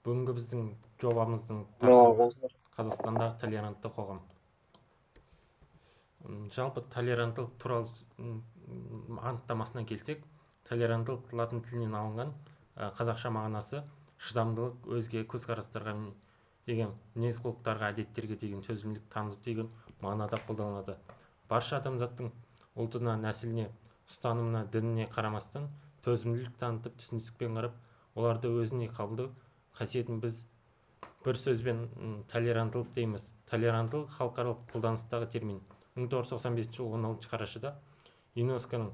Бүгінгі біздің жобамыздың тақырыбы Қазақстандағы толерантты қоғам. Жалпы толеранттылық туралы анықтамасына келсек, толеранттылық латын тілінен алынған, қазақша мағынасы шыдамдылық, өзге көзқарастарға деген мінез құлықтарға, әдеттерге деген төзімділік таныту деген мағынада қолданылады. Барша адамзаттың ұлтына, нәсіліне, ұстанымына, дініне қарамастан төзімділік танытып, түсіністікпен қарап, оларды өзіне қабылдау қасиетін біз бір сөзбен толеранттылық дейміз. Толеранттылық халықаралық қолданыстағы термин. 1995 жылы 16 қарашада ЮНЕСКО-ның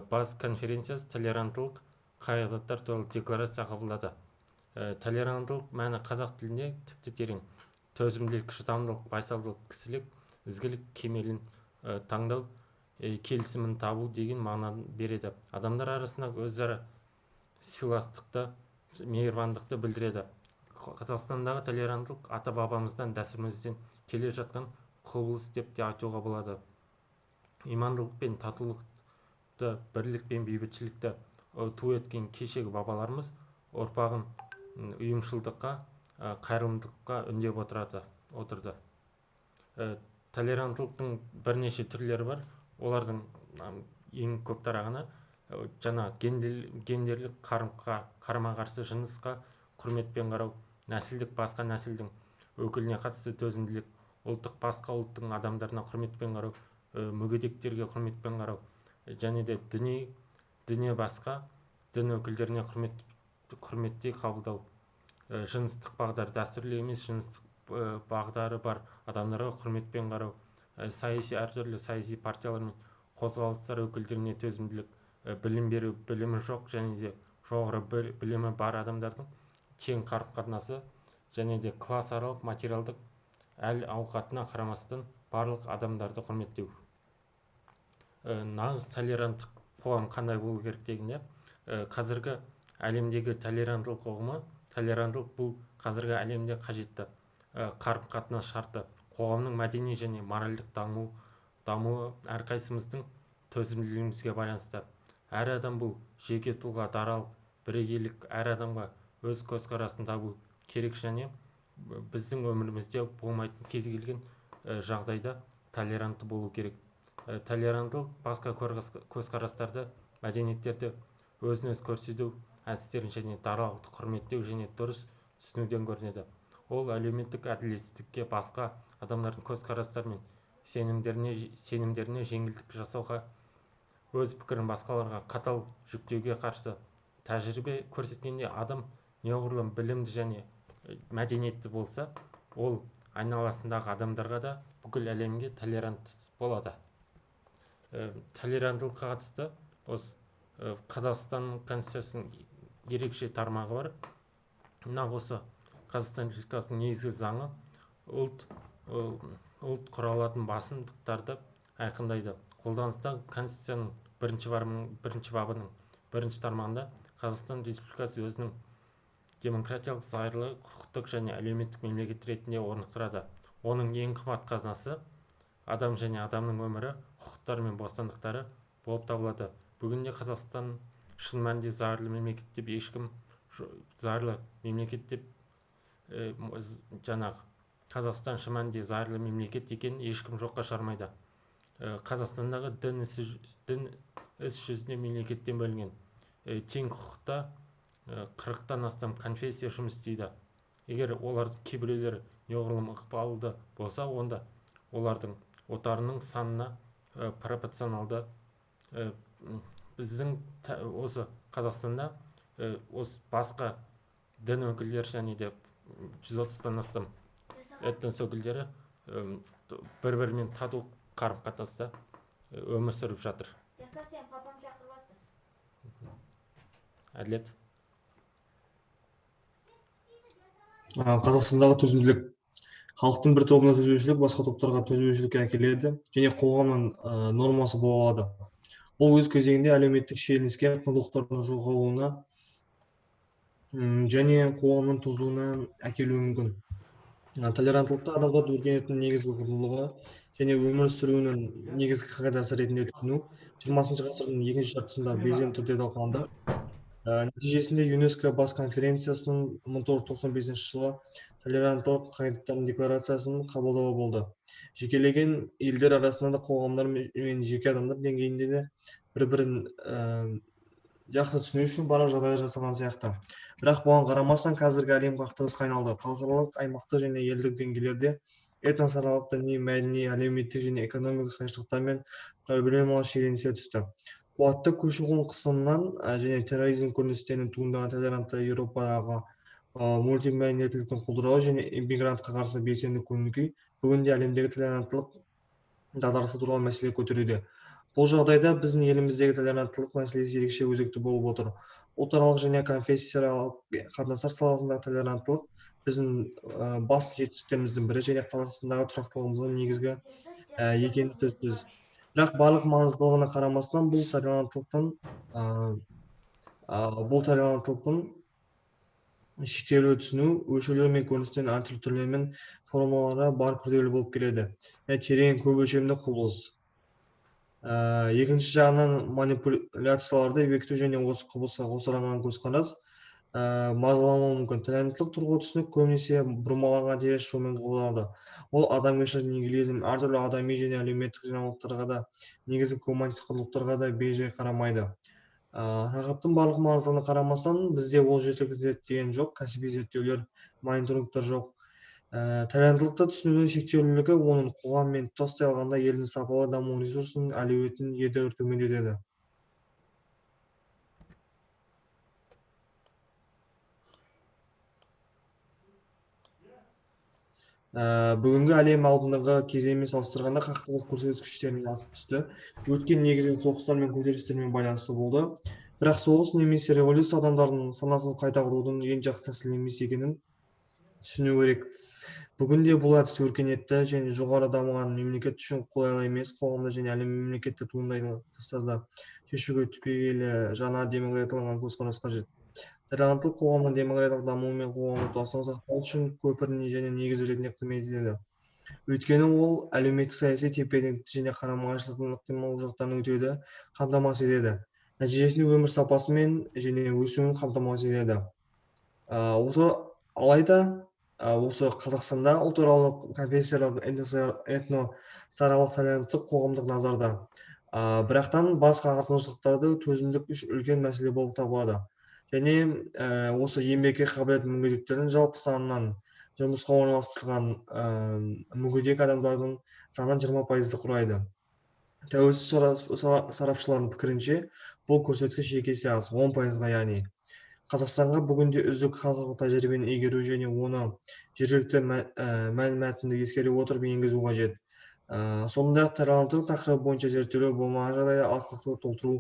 бас конференциясы толеранттылық қағидаттар туралы декларация қабылдады. Толеранттылық мәні қазақ тілінде тіпті терең. Төзімділік, шыдамдылық, байсалдылық, кісілік, ізгілік, кемелін таңдау, келісімін табу деген мағынаны береді. Адамдар арасындағы өзара сыйластықты, мейірбандықты білдіреді. Қазақстандағы толеранттылық ата-бабамыздан, дәстүрімізден келе жатқан құбылыс деп те айтуға болады. Имандылық пен татулықты, бірлік пен бейбітшілікті ту еткен кешегі бабаларымыз ұрпағын ұйымшылдыққа, қайырымдылыққа үндеп отырды. Толеранттылықтың бірнеше түрлері бар. Олардың ең көп тарағаны жаңа гендерлік қарама-қарсы жынысқа құрметпен қарау, нәсілдік басқа нәсілдің өкіліне қатысты төзімділік, ұлттық басқа ұлттың адамдарына құрметпен қарау, мүгедектерге құрметпен қарау, және де діни басқа дін өкілдеріне құрметтей қабылдау, жыныстық бағдар, дәстүрлі емес жыныстық бағдары бар адамдарға құрметпен қарау, саяси әртүрлі саяси партиялар мен қозғалыстар өкілдеріне төзімділік, білім беру, білімі жоқ және де жоғары білімі бар адамдардың тең қарым-қатынасы, және де классаралық, материалдық әл ауқатына қарамастан барлық адамдарды құрметтеу. Нағыз толеранттық қоғам қандай болу керек дегенде, қазіргі әлемдегі толеранттылық ұғымы, толеранттылық бұл қазіргі әлемде қажетті қарым-қатынас шарты. Қоғамның мәдени және моральдық дамуы әрқайсымыздың төзімділігімізге байланысты. Әр адам бұл жеке тұлға, даралық, бірегейлік, әр адамға өз көзқарасын табу керек және біздің өмірімізде болмайтын кез келген жағдайда толерантты болу керек. Толеранттылық басқа көзқарастарды, мәдениеттерді өзін-өзі көрсету әдістерін және даралықты құрметтеу және дұрыс түсінуден көрінеді. Ол әлеуметтік әділетсіздікке, басқа адамдардың көзқарастары мен сенімдеріне жеңілдік жасауға, өз пікірін басқаларға қатал жүктеуге қарсы. Тәжірибе көрсеткендей, адам неғұрлым білімді және мәдениетті болса, ол айналасындағы адамдарға да, бүкіл әлемге толерантты болады. Толеранттылыққа қатысты осы Қазақстан Конституциясының ерекше тармағы бар. Нақ осы Қазақстан Республикасының негізгі заңы ұлт құралатын басымдықтарды айқындайды. Қолданыстағы Конституцияның бірінші бабының бірінші тармағында Қазақстан Республикасы өзінің демократиялық, зайырлы, құқықтық және әлеуметтік мемлекет ретінде орнықтырады. Оның ең қымбат қазынасы адам және адамның өмірі, құқықтары мен бостандықтары болып табылады. Бүгінде Қазақстан шын мәнінде зайырлы мемлекет деп ешкім зайырлы мемлекет деп жаңағы Қазақстан шын мәнінде зайырлы мемлекет екенін ешкім жоққа шығармайды. Қазақстандағы дін іс жүзінде мемлекеттен бөлінген. Тең құқықта 40-тан астам конфессия жұмыс істейді. Егер олар кейбіреулері неғұрлым ықпалды болса, онда олардың отарының санына пропорционалды. Біздің осы Қазақстанда осы басқа дін өкілдері және де 130-тан астам этнос өкілдері бір-бірімен тату қарым-қатынаста өмір сүріп жатыр. Жаса, сен папам шақырып жатыр. Әділет. Қазақстандағы төзімділік. Халықтың бір тобына төзбеушілік басқа топтарға төзбеушілікке әкеледі және қоғамның нормасы бола алады. Бұл өз кезегінде әлеуметтік шиеленіске, құндылықтардың жоғалуына және қоғамның тозуына әкелуі мүмкін. Толеранттылықты адамзат өркениетінің негізгі құндылығы және өмір сүруінің негізгі қағидасы ретінде түсіну 20 ғасырдың екінші жартысында белсенді түрде талқыланды. Нәтижесінде ЮНЕСКО бас конференциясының 1995 жылы толеранттылық қағидаттарының декларациясын қабылдауы болды. Жекелеген елдер арасында да, қоғамдар мен жеке адамдар деңгейінде де бір-бірін жақсы түсіну үшін барлық жағдайлар жасалған сияқты. Бірақ бұған қарамастан қазіргі әлем қақтығысқа айналды. Халықаралық, аймақтық және елдік деңгейлерде этносаралық, діни, мәдени, әлеуметтік және экономикалық қайшылықтар мен проблемалар шиеленісе түсті. Қуатты көші-қон қысымынан және терроризм көріністерінен туындаған толерантты Еуропадағы мультимәдениеттіліктің құлдырауы және иммигрантқа қарсы белсенді көңіл күй бүгінде әлемдегі толеранттылық дағдарысы туралы мәселе көтеруде. Бұл жағдайда біздің еліміздегі толеранттылық мәселесі ерекше өзекті болып отыр. Ұлтаралық және конфессияаралық қатынастар саласындағы толеранттылық біздің басты жетістіктеріміздің бірі және Қазақстандағы тұрақтылығымыздың негізгі екені сөзсіз. Бірақ барлық маңыздылығына қарамастан бұл толеранттылықтың шектеулі түсіну, өлшеулер мен көріністердің әртүрлі түрлері мен формалары бар күрделі болып келеді. Терең көп өлшемді құбылыс. Екінші жағынан манипуляцияларды бекіту және осы құбылысқа қосарланған көзқарас мазаламауы мүмкін. Толеранттылық тұрғы түсінік көбінесе бұрмаланған теріс жолмен қолданылады. Ол адамгершілік нигилизм, әртүрлі адами және әлеуметтік жаңалықтарға да, негізгі гуманистік құндылықтарға да бей-жай қарамайды. Тақырыптың барлық маңыздылығына қарамастан бізде ол жеткілікті зерттеген жоқ, кәсіби зерттеулер, мониторингтер жоқ. Толеранттылықты түсінудің шектеулілігі оның қоғам мен тұтастай алғанда елдің сапалы даму ресурсының әлеуетін едәуір төмендетеді. Бүгінгі әлем алдындағы кезеңмен салыстырғанда қақтығыс көрсеткіштерінен асып түсті. Өткен негізінен соғыстар мен көтерілістермен байланысты болды. Бірақ соғыс немесе революция адамдардың санасын қайта құрудың ең жақсы тәсілі емес екенін түсіну керек. Бүгінде бұл әдіс өркениетті және жоғары дамыған мемлекет үшін қолайлы емес. Қоғамда және әлем мемлекетте туындайтын қақтығыстарды шешуге түбегейлі жаңа демократияланған көзқарас қажет. Толеранттылық қоғамның демократиялық дамуы мен қоғамдық тұтастығын сақтау үшін көпіріне және негіз ретінде қызмет етеді. Өйткені ол әлеуметтік саяси тепе-теңдікті және қарама-қайшылықтың ықтимал жақтарын өтеуді қамтамасыз етеді. Нәтижесінде өмір сапасы мен және өсуін қамтамасыз етеді. Осы алайда осы Қазақстанда ұлтаралық, конфессиялық, этносаралық толеранттылық қоғамдық назарда. Бірақтан басқа азшылықтарды төзімдік үш үлкен мәселе болып табылады. Және осы еңбекке қабілетті мүгедектердің жалпы санынан жұмысқа орналастырылған мүгедек адамдардың саны 20%-ды құрайды. Тәуелсіз сарапшылардың пікірінше, бұл көрсеткіш екі есе аз, 10%-ға яғни. Қазақстанға бүгінде үздік халықаралық тәжірибені игеру және оны жергілікті мәнмәтінді ескере отырып енгізу қажет. Сондай-ақ толеранттылық тақырыбы бойынша зерттеулер болмаған жағдайда олқылықты толтыру,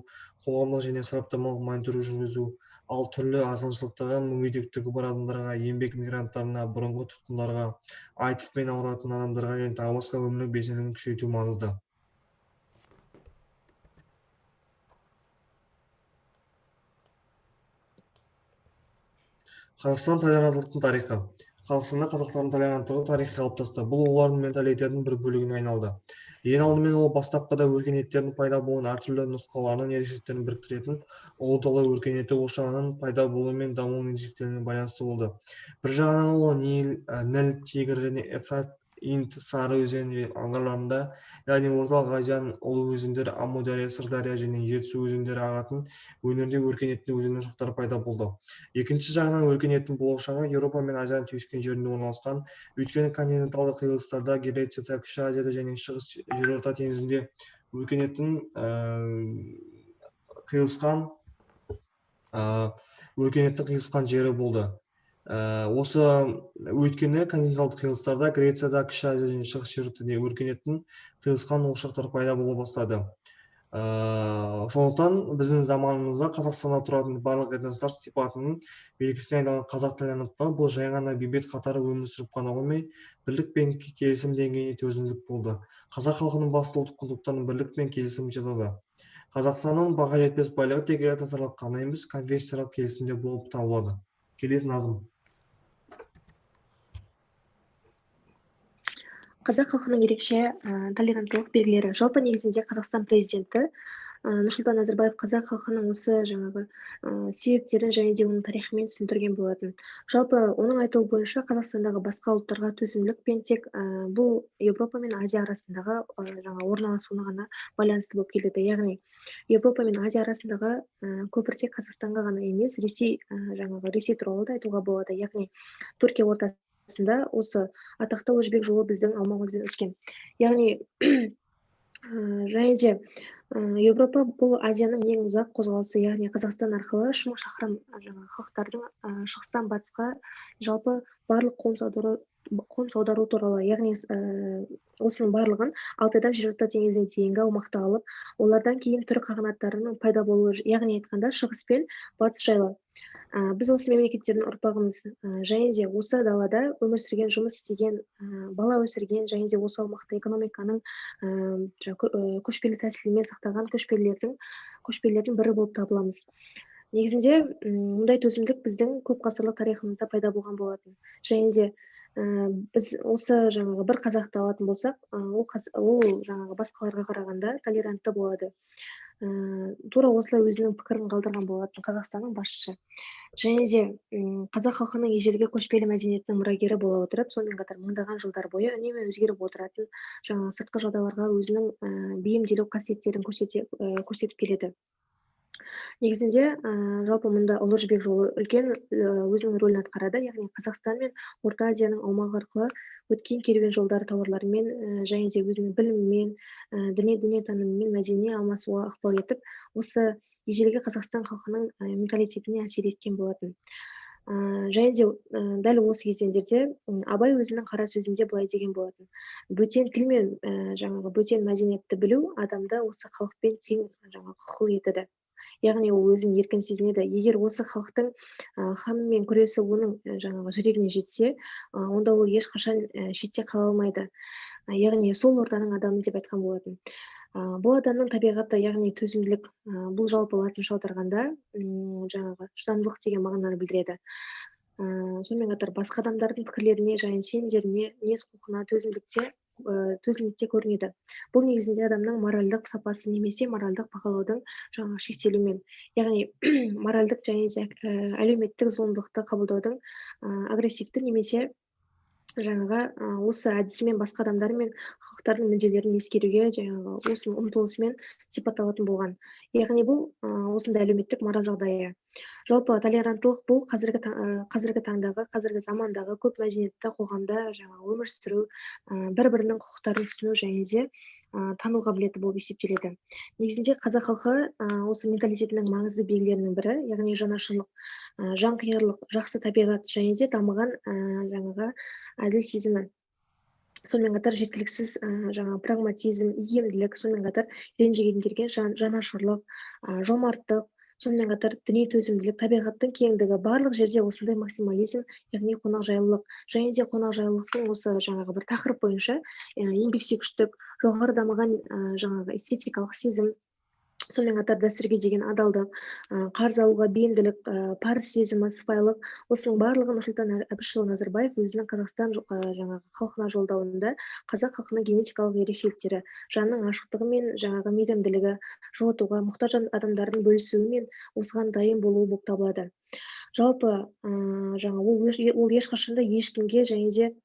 қоғамдық және сараптамалық мониторинг жүргізу, ал түрлі азшылықтарға, мүгедектігі бар адамдарға, еңбек мигранттарына, бұрынғы тұтқындарға, АИТВ-пен ауыратын адамдарға және тағы басқа өмірлік белсенділігін күшейту маңызды. Қазақстан толеранттылықтың тарихы. Қазақстанда қазақтардың толеранттылығы тарихи қалыптасты. Бұл олардың менталитетінің бір бөлігіне айналды. Ең алдымен ол бастапқыда өркениеттердің пайда болуын әртүрлі нұсқаларының ерекшеліктерін біріктіретін Ұлы дала өркениеті ошағының пайда болуы мен дамуының ерекшеліктерімен байланысты болды. Бір жағынан ол Ніл, Тигр және Эфрат, Инд, Сары өзен аңғарларында, яғни Орталық Азияның ұлы өзендері Амудария, Сырдария және Жетісу өзендері ағатын өңірде өркениеттің өзен ошақтары пайда болды. Екінші жағынан өркениеттің бұл ошағы Еуропа мен Азияның түйіскен жерінде орналасқан. Өйткені континенталды қиылыстарда, Грецияда, Кіші Азияда және Шығыс Жерорта теңізінде өркениеттің қиылысқан жері болды. Осы өйткені континенталды қиылыстарда, Грецияда, Кіші Азия және Шығыс Жерорта өркениеттің қиылысқан ошақтары пайда бола бастады. Сондықтан біздің заманымызда Қазақстанда тұратын барлық этностар сипатының белгісіне айналған қазақ толеранттылығы бұл жай ғана бейбіт қатары өмір сүріп қана қоймай, бірлік пен келісім деңгейіне төзімділік болды. Қазақ халқының басты ұлттық құндылықтарының бірлік пен келісім жатады. Қазақстанның баға жетпес байлығы тек этносаралық қана емес, конфессияаралық келісімде болып табылады. Келесі Назым. Қазақ халқының ерекше толеранттылық белгілері. Жалпы негізінде Қазақстан президенті Нұрсұлтан Назарбаев қазақ халқының осы жаңағы себептерін және де оның тарихымен түсіндірген болатын. Жалпы оның айтуы бойынша, Қазақстандағы басқа ұлттарға төзімділік пен тек бұл Еуропа мен Азия арасындағы жаңа орналасуына ғана байланысты болып келеді. Яғни Еуропа мен Азия арасындағы көпір тек Қазақстанға ғана емес, Ресей, жаңағы Ресей туралы да айтуға болады. Яғни Түркия ортасында осы атақты Ұлы Жібек жолы біздің аумағымызбен өткен. Яғни және де Еуропа бұл Азияның ең ұзақ қозғалысы, яғни Қазақстан арқылы 3000 шақырым жаңағы халықтардың шығыстан батысқа жалпы барлық қоныс аудару туралы, яғни осының барлығын Алтайдан Жерорта теңізіне дейінгі аумақты алып, олардан кейін түрік қағанаттарының пайда болуы, яғни айтқанда, шығыс пен батыс жайлы. Біз осы мемлекеттердің ұрпағымыз, және де осы далада өмір сүрген, жұмыс істеген, бала өсірген және де осы аумақта экономиканың көшпелі тәсілімен сақтаған көшпелілердің бірі болып табыламыз. Негізінде мұндай төзімділік біздің көп ғасырлық тарихымызда пайда болған болатын. Және де біз осы жаңағы бір қазақты алатын болсақ, ол жаңағы басқаларға қарағанда толерантты болады. Тура осылай өзінің пікірін қалдырған болатын Қазақстанның басшысы. Және де қазақ халқының ежелгі көшпелі мәдениетінің мұрагері бола отырып, сонымен қатар мыңдаған жылдар бойы үнемі өзгеріп отыратын жаңағы сыртқы жағдайларға өзінің бейімделу қасиеттерін көрсетіп келеді. Негізінде жалпы мұнда Ұлы Жібек жолы үлкен өзінің рөлін атқарады, яғни Қазақстан мен Орта Азияның аумағы арқылы өткен керуен жолдары тауарларымен, және де өзінің білімімен, дүниетанымымен мәдени алмасуға ықпал етіп, осы ежелгі Қазақстан халқының менталитетіне әсер еткен болатын. Және де дәл осы кезеңдерде Абай өзінің қара сөзінде былай деген болатын: бөтен тіл мен жаңағы бөтен мәдениетті білу адамды осы халықпен тең жаңағы құқыл етеді, яғни ол өзін еркін сезінеді. Егер осы халықтың қамы мен күресі оның жаңағы жүрегіне жетсе, онда ол ешқашан шетте қала алмайды, яғни сол ортаның адамы деп айтқан болатын. Бұл адамның табиғаты, яғни төзімділік, бұл жалпы латынша аударғанда жаңағы шыдамдылық деген мағынаны білдіреді. Сонымен қатар басқа адамдардың пікірлеріне және сенімдеріне, мінез құлқына төзімділікте көрінеді. Бұл негізінде адамның моральдық сапасы немесе моральдық бағалаудың жаңағы шектелуімен, яғни моральдық және де әлеуметтік зұлымдықты қабылдаудың агрессивті немесе жаңағы осы әдісімен басқа адамдар мен халықтардың мүдделерін ескеруге жаңағы осының ұмтылысымен сипатталатын болған. Яғни бұл осындай әлеуметтік мораль жағдайы. Жалпы толеранттылық бұл қазіргі таңдағы, қазіргі замандағы көп мәдениетті қоғамда жаңағы өмір сүру, бір бірінің құқықтарын түсіну және де тану қабілеті болып есептеледі. Негізінде қазақ халқы осы менталитетінің маңызды белгілерінің бірі, яғни жанашырлық, жанқиярлық, жақсы табиғат және де дамыған жаңағы әділ сезімі, сонымен қатар жеткіліксіз жаңағы прагматизм, икемділік, сонымен қатар ренжігендерге жанашырлық, жомарттық, сонымен қатар діни төзімділік, табиғаттың кеңдігі, барлық жерде осындай максимализм, яғни қонақжайлылық және де қонақжайлылықтың осы жаңағы бір тақырып бойынша еңбексүйгіштік, жоғары дамыған жаңағы эстетикалық сезім, сонымен қатар дәстүрге деген адалдық, қарыз алуға бейімділік, парыз сезімі, сыпайылық, осының барлығын Нұрсұлтан Әбішұлы Назарбаев өзінің Қазақстан жаңағы халқына жолдауында қазақ халқының генетикалық ерекшеліктері, жанның ашықтығы мен жаңағы мейірімділігі, жылытуға мұқтаж адамдардың бөлісуі мен осыған дайын болуы болып табылады. Жалпы жаңа ол ешқашан да ешкімге және де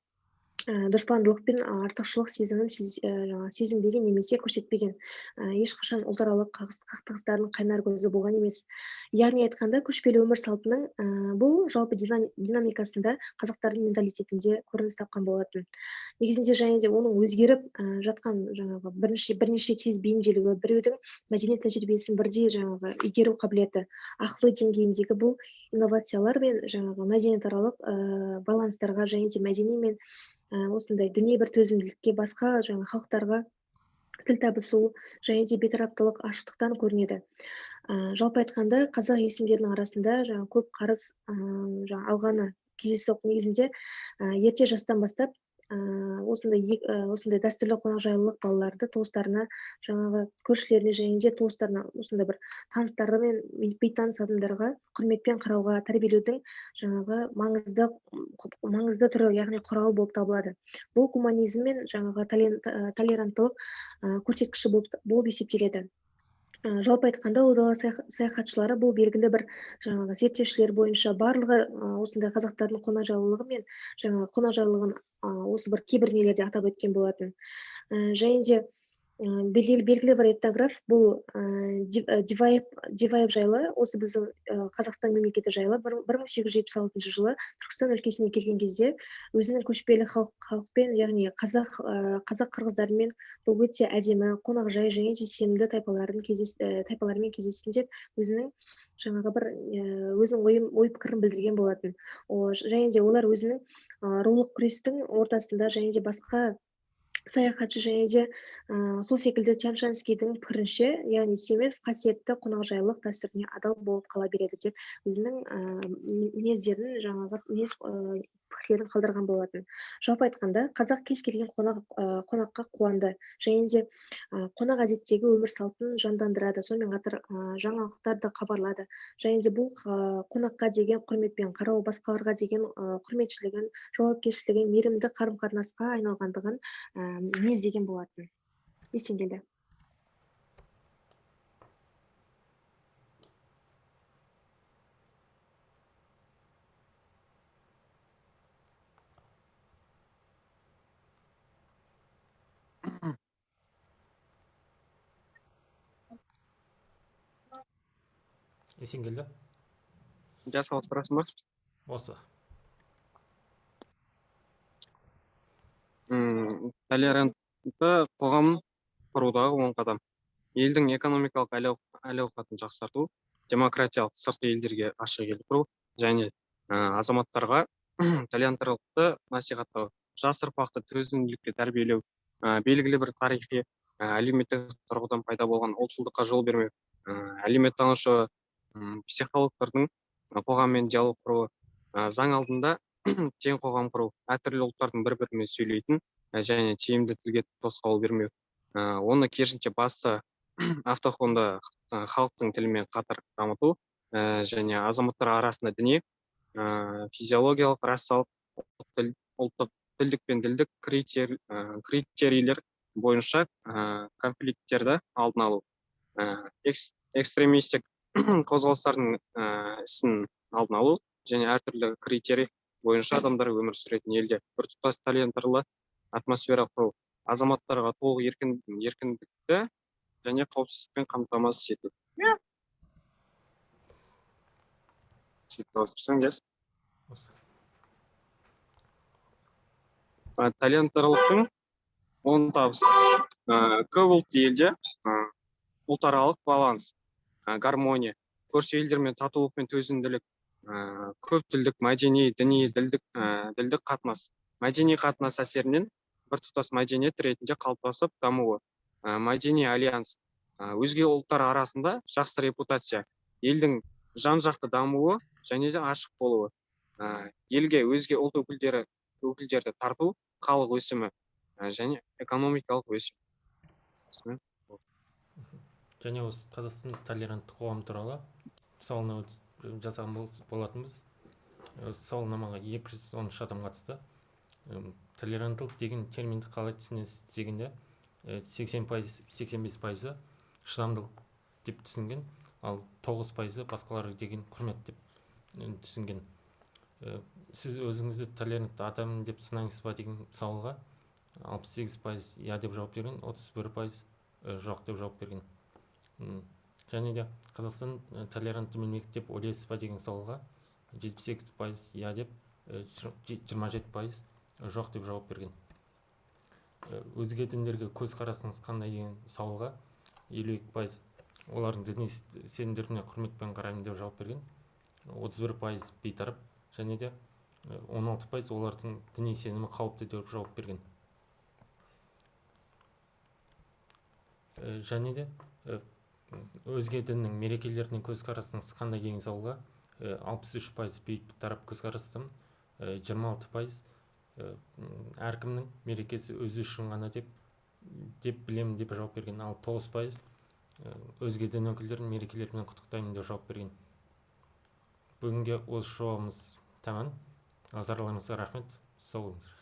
дұшпандылық пен артықшылық сезімін жаңа сезінбеген немесе көрсетпеген, ешқашан ұлтаралық қақтығыстардың қайнар көзі болған емес. Яғни айтқанда, көшпелі өмір салтының бұл жалпы динамикасында қазақтардың менталитетінде көрініс тапқан болатын. Негізінде және де оның өзгеріп жатқан жаңағы бірнеше тез бейімделуі, біреудің мәдениет тәжірибесін бірдей жаңағы игеру қабілеті, ақыл ой деңгейіндегі бұл инновациялар мен жаңағы мәдениетаралық байланыстарға және де мәдени мен осындай діни бір төзімділікке, басқа жаңа халықтарға тіл табысу және де бейтараптылық, ашықтықтан көрінеді. Жалпы айтқанда, қазақ есімдерінің арасында жаңа көп қарыз жаңа алғаны кездейсоқ. Негізінде ерте жастан бастап осындай дәстүрлі қонақжайлылық балаларды туыстарына, жаңағы көршілеріне және де туыстарына, осындай бір таныстары мен бейтаныс адамдарға құрметпен қарауға тәрбиелеудің жаңағы маңызды түрі, яғни құралы болып табылады. Бұл гуманизм мен жаңағы толеранттылық көрсеткіші болып есептеледі. Жалпы айтқанда, Ұлы дала саяхатшылары бұл белгілі бір жаңағы зерттеушілер бойынша барлығы осындай қазақтардың қонақжайлылығы мен жаңағы қонақжайлылығын осы бір кейбір нелерде атап өткен болатын. Және де белгілі бір этнограф бұл Диваев жайлы, осы біздің Қазақстан мемлекеті жайлы 1876 жылы Түркістан өлкесіне келген кезде өзінің көшпелі халықпен, яғни қазақ қырғыздарымен бұл өте әдемі, қонақжай және де сенімді тайпалармен кездессін деп өзінің жаңағы бір өзінің ой пікірін білдірген болатын. Және де олар өзінің рулық күрестің ортасында және де басқа саяхатшы және де сол секілді Тян-Шанскийдің пікірінше, яғни Семетов қасиетті қонақжайлылық дәстүріне адал болып қала береді деп өзінің мінездерін, жаңағы мінез пікірлерін қалдырған болатын. Жалпы айтқанда, қазақ кез келген қонаққа қуанды және де қонақ әдеттегі өмір салтын жандандырады, сонымен қатар жаңалықтарды хабарлады және де бұл қонаққа деген құрметпен қарау, басқаларға деген құрметшілігін, жауапкершілігін, мейірімді қарым-қатынасқа айналғандығын мінездеген болатын. Есенгелді. Есенгелді. Жас ауыстырасың ба? Осы. Толерантты қоғам құрудағы 10 қадам. Елдің экономикалық әл-ауқатын жақсарту, демократиялық сырт елдерге ашық ел құру және азаматтарға толеранттылықты насихаттау, жас ұрпақты төзімділікке тәрбиелеу, белгілі бір тарихи, әлеуметтік тұрғыдан пайда болған ұлтшылдыққа жол бермеу, әлеуметтанушы психологтардың қоғаммен диалог құруы, заң алдында тең қоғам құру, әртүрлі ұлттардың бір-бірімен сөйлейтін және тиімді тілге тосқауыл бермеу, оны керісінше басты автохонды халықтың тілімен қатар дамыту және азаматтар арасында діни, физиологиялық, расалық, ұлттық, тілдік пен ділдік критерийлер бойынша конфликттерді алдын алу, экстремистік қозғалыстардың ісін алдын алу және әртүрлі критерий бойынша адамдар өмір сүретін елде біртұтас толеранттылы атмосфера құру, азаматтарға толық еркіндікті және қауіпсіздікпен қамтамасыз ету. Толеранттылықтың 10 табысы. Көп ұлтты елде ұлтаралық баланс, гармония, көрші елдермен татулық пен төзімділік, көп тілдік, мәдени, діни, ділдік қатынас, мәдени қатынас әсерінен біртұтас мәдениет ретінде қалыптасып дамуы, мәдени альянс, өзге ұлттар арасында жақсы репутация, елдің жан-жақты дамуы және де ашық болуы, елге өзге ұлт өкілдерді тарту, халық өсімі және экономикалық өсім. Және осы Қазақстан толерантты қоғам туралы сауалнама жасаған болатынбыз. Сауалнамаға 213 адам қатысты. Толеранттылық деген терминді қалай түсінесіз дегенде 80%, 85% шыдамдылық деп түсінген, ал 9% басқаларға деген құрмет деп түсінген. Сіз өзіңізді толерантты адам деп санайсыз ба деген сауалға 68% иә деп жауап берген, 31% жоқ деп жауап берген. Және де Қазақстан толерантты мемлекет деп ойлайсыз ба деген сауалға 78% иә деп, 27% жоқ деп жауап берген. Өзге діндерге көзқарасыңыз қандай деген сауалға 52% олардың діни сенімдеріне құрметпен қараймын деп жауап берген, 31% бейтарап және де 16% олардың діни сенімі қауіпті деп жауап берген. Және де өзге діннің мерекелеріне көзқарасыңыз қандай деген сауалға 63% бейтарап көзқарастамын, 26% әркімнің мерекесі өзі үшін ғана деп білемін деп жауап берген, ал 9% өзге дін өкілдерін мерекелерімен құттықтаймын деп жауап берген. Бүгінге осы жобамыз тәмам. Назарларыңызға рахмет. Сау болыңыздар.